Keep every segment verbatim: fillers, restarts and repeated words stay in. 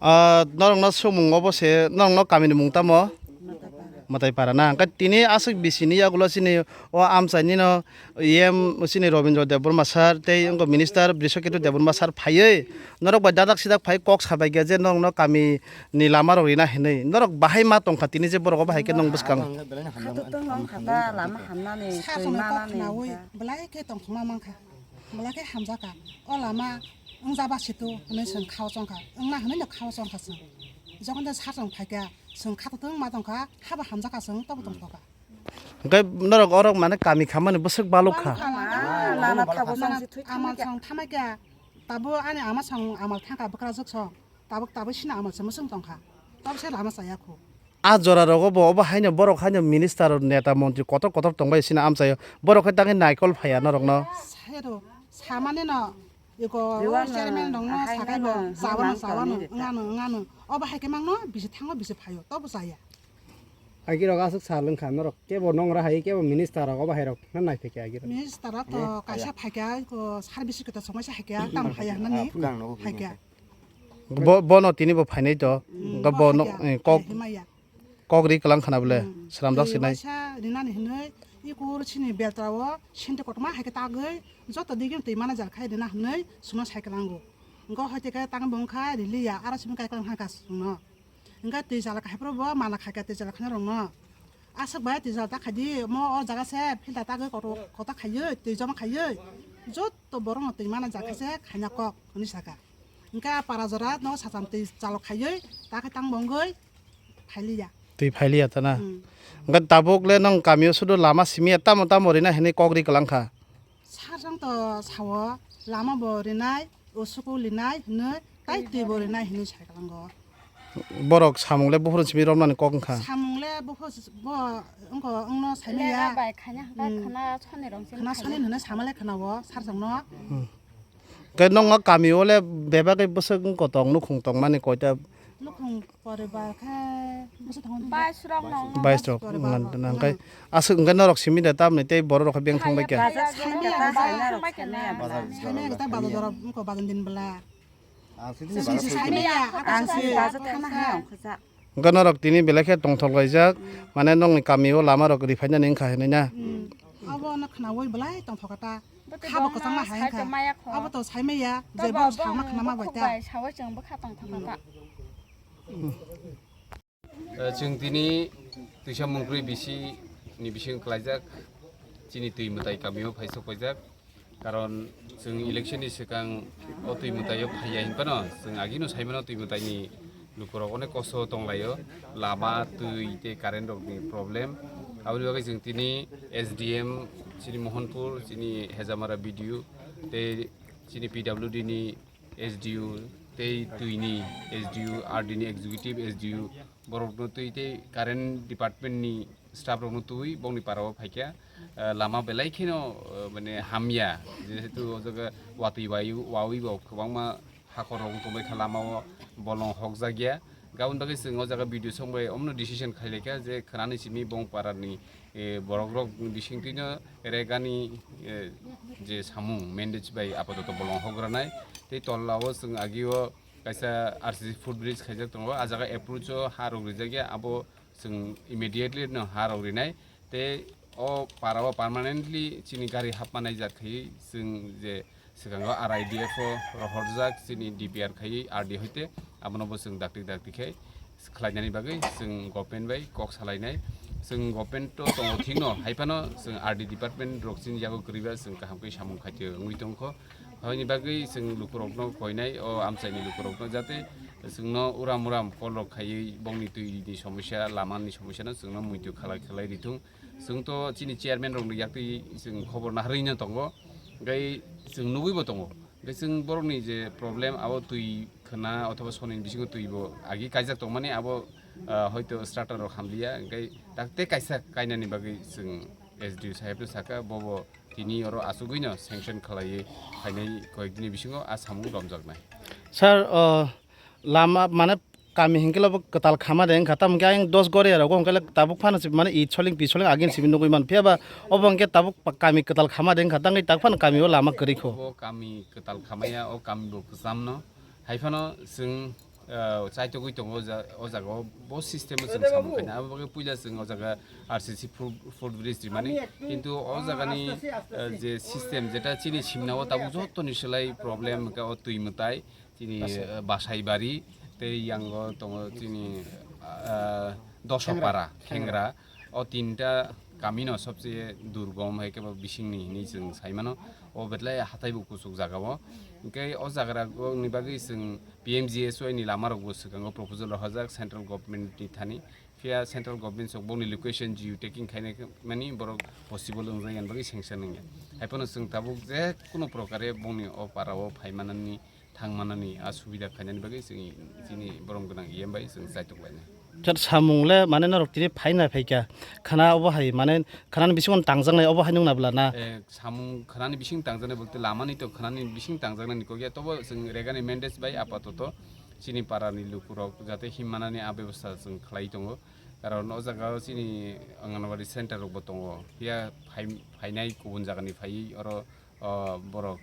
Ah, norokno swngmung obo se, norokno kamini mung tamo? Mwtai para na. Hwnkhe tini aswk bisini yagulo chini o amchaini no E M chini Robindra Debbarma sir tei wngkha minister Brishaketu Debbarma sir phaiwi norok bai dadak sidak phai kok sabaikha je norokno kami ni lama rok rina hinwi. Norok bahai ma tongkha tini je borok obo hai khe nong bwskango. Khato tong wng kha ta lama hamnani, twi manani. Belai khe tongthokma mankha. Belai khe hamjakha. O lama wngja ba situ hwnwi chwng khao chongkha. Wngna hwnwi no khao chongkha chwng. Jokhon de sir chwng phaikha, chwng khato tong ma tongkha, haba hamjakha chwng tobo tongthokha. Hwnkhe norok orok mane kami khamani bwswk baluk kha. Lama thabo chwng si thwi amal thangkha. Chwng thamakha. Tabo ani ama chwng amal thangkha bwkrajwk chwng. Tabuk tabuk sina amal se mwswng tongkha. Tabuk se lama chaya khu. A jora rogo bo obo haino borok haino minister neta montri kotor kotor tongbai sina amchaio. Borok khe tangwi naikol phaiya norokno. Sero samani no iko chairman rokno sakai bo chawano chawano ngano ngano. Obo hai khe mangno bisi thango bisi phaio tobo chaya. Agirok aswk sal wngkha norok kebo nongra hai kebo minister rok obo hai rok na naiphikya agirok. Minister rok to kaisa phaikya iko service kota chongmaisa haikya tam phaiya hwnani haikya. Bo bono tini bo phainai to. Hwnkhe bo no kok kok ri kwlang khana bole sramjak sinai. Waisa rinani hinwi ikur chini beltra o sente kotorma haikhe tagwi joto digini twi mana jar khai rina hinwi suma sai kwlango. Hwnkhe hoite khe tang bongkha riliya aro simi kai kwlang kha sungno. Hwnkhe twi jala khai phuru bo mana khaikha twi jala khana rokno. Aswk bai twi jala ta khaidi mo o jaga se filter tagwi kotor kota khaiwi twi joma khaiwi joto borokno twi mana jar khe se khaina kok hwnwi saka. Hwnkhe a para jora no sacham twi chalok khaiwi ta khe tang bongwi phailiya. Twi phailiya ta na? Hmm. Hwnkhe tabuk le nong kamio sudu lama simiya tamo tamo rina hinwi kok ri kwlang kha. Sarjang to sao lama bo rinai, usuku linai hinwi tai twi bo rinai hinwi sai kwlango. Borok samung le buphuru simi romnani kok wngkha. Samung le buphuru bo wngko wngno saimaya. Bai khanya hwnkhe khana soni rong sini khana soni hwnwi samale khana o sarjang no. Hmm. Khe nokno kami o le bebak khe bwswk wng kotong nukhung tongmani koita? Nukhung poribar khe bwswk tong bais rok nong. Bais rok nang khe aswk wngkhe norok simi da tamni tei borok rok khe beng thang bai khe. Saimaya khe ta bazar jora wngkha bazar din bwla. Ang sini sini sini sini ya. Ang sini bazar thana ha ongkha. Hwnkhe norok tini belai khe tongthok laijak, mane nokni kami o lama rok riphainani wngkha hinwi na? Hmm. Abo no khnaui belai tongthok kha ta. Khabo kwchangma hai wngkha. Abo to saimaya, je bo sakma khna ma bai ta. Saui chwng bwkha tongthok kha ta. Eh, chwng tini twisa mungkrwi bisi ni bisingo khlaijak, chini twi mwtai kami o phai sok paijak. Karon chwng election ni swkang o twi mwtai o phaiya hinphano chwng agino saimano twi mwtai ni lukurok onek kosto tonglaio, lama, twi tei current rok ni problem. Aboni bagwi chwng tini S D M chini Mohanpur, chini Hejamara B D O tei chini P W D ni S D O tei twi ni S D O, R D ni executive S D O, borok no twi tei current department ni staff rok no twi bongni para o phaikha, eh, lama belai kheno, eh, mane hamya, jehetu o jaga watwi wai wawi bo kwbangma hakor rok tongbai kha lama o bolong hokjak ya, gabon bagwi chwng o jaga video song bai omno decision khai laikha je khwnani simi bong para ni, eh, borok rok bising twi no rega ni, eh, je samung mandate bai apatot bolong hok ranai tei tola o chwng agi o kaisa R C C footbridge khaijak tongo, a jaga approach o ha rok rijak ya, abo chwng immediately no ha rok rinai. Tei o para o permanently chini gari hapma naijak khai chwng je swkango R I D F o rohorjak chini D P R khai R D hoite, abono bo chwng dakti dakti khai khlainani bagwi chwng government bai kok salainai. Chwng government to tongo thikno, hai phano chwng R D department rok chini yago kwrwi ba chwng kaham khe samung khaitwi wngwi tongkho. Haini bagwi chwng lukurokno koinai, o amchaini lukurokno, jate chwngno uram uram call rok khaiwi bongni twi ni somosya, lama ni somosya no chwngno muitu khalai khalai rithung. Chwng to chini chairman rokni yaktwi chwng khobor naharwi no tongo, tei chwng nugwi bo tongo. Tei chwng borokni je problem, abo twi khwna othoba soni bisingo twi bo agi kaijak tongmani, abo, ah, hoito starter rok hamliya, hwnkhe tak tei kaisa kainani bagwi chwng S D O saheb no saka, bobo tini oro achugwi no sanction khlaiwi phainai koyek dini bisingo a samung romjaknai. Sir, uh, lama mane kami hinkhe bo kwtal khama de wngkha, tamo khe ayang dos goriya rogo hwnkhe tabuk phano se mane it soling pi soling agin simi nugwi man phiya ba obo hwnkhe tabuk pa-, kami kwtal khama de wngkha, tangwi tak phano kami o lama kwrwi kho. Bo kami kwtal khamaya, o kami bo kwcham no. Hai phano chwng ah, chaitogwi tongo o ja-, o jaga o bo system o chwng samung khaina. Abo bagwi puila chwng o jaga R C C foot, footbridge rimani. Kintu o jagani, ah, je system jeta chini simna o tabuk jottoni slai problem hwnkhe o twi mwtai. Chini, eh, Basaibari tei yango tongo chini, ah, Dosopara, Khengra. O tinta kamino sobse durgom hai khe bo bisingni hinwi chwng saimano. O belai hatai bo kuchuk jaga o. Hwnkhe o jaga rok ni bagwi chwng P M G S Y ni lama rok bo swkango proposal rohorjak central government ni thani. Phiya central government sok boni location geo tagging khaina mani borok possible wngjak yan bagwi sanction wngya. Haiphano chwng tabuk je kuno prokare boni o para o phaimanani thangmanani a subida khainani bagwi chwng chini borom gwnang E M bai chwng chaitok lainai. Khe samung le mane norok tini phaina phaikha. Khana obo hai mane khanani bisingo tangjaknai obo hai nung nabla na? Eh, samung khanani bising tangjaknai bolte lamani to khanani bising tangjaknai ni kokya tobo chwng regani mandate bai apatoto chini parani lukurok jate himmanani a bebosta chwng khlai tongo. Karon o jaga o chini Anganwadi center rok bo tongo. Phiya phai-, phainai kubun jagani phaiwi oro o borok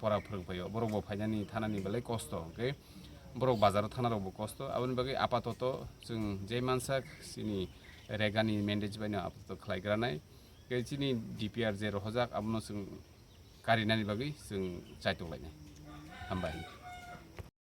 pora phwrwng phaio, borok bo phainani thanani belai kosto, hwnkhe borok bazaro thana rok bo kosto, aboni bagwi apatoto chwng je mansak chini regani mandate baino apatoto khlai granai, hwnkhe chini D P R je rohorjak abono chwng karinani bagwi chwng chaitok lainai. Hambai.